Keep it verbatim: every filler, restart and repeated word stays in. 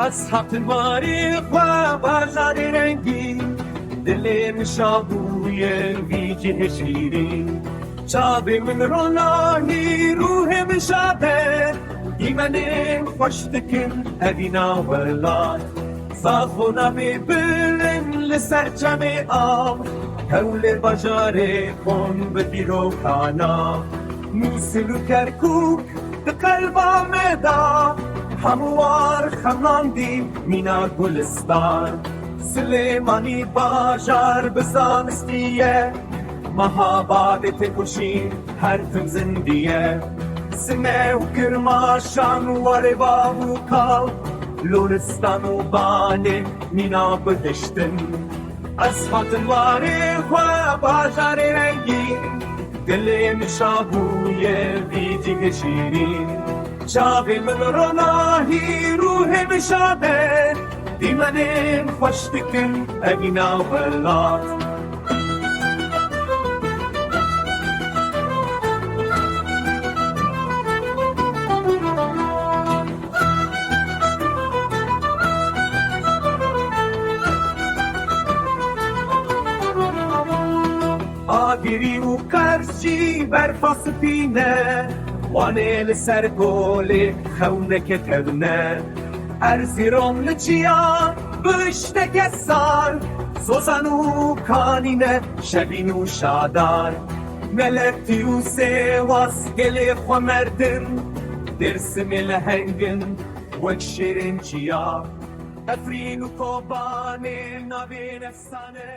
Ez hatim warê xwe bajarê rengîn, dilê min şa bûye vî cihê şîrîn. Çavê min ronahî, ruhê min şad e, dîmenên xweş dikin evîna welat. Zaxo navê bilind li ser çemê av, hewlê bajarê xon bi dîrokana. Mûsil û Kerkûk di qelba me da, hemû war xemlandî mîna gulistan. Silêmanî bajar bi zanistî ye, Mehabadê têkoşîn her tim zindî ye. Sime û Kirmaşan, warê bav û kal, Loristan û Banê mîna bihiştin. Ez hatim warê xwe bajarê rengîn, dilê min şa bûye vî cihê şîrîn. Çavê min ronahî, ruhê min şad e, dîmenên xweş dikin evîna welat. Agirî û Qers jî berfa spî ne, Wanê li ser golê xewneke tevne. Erzîrom li çiya bişteke sar, Zozan û Kanîne şevîn û şadar. Meletî û Sêwas gelê xwe merdin, Dêrsimê lehengin wek şêrên çiya. Efrîn û Kobanê navên efsane.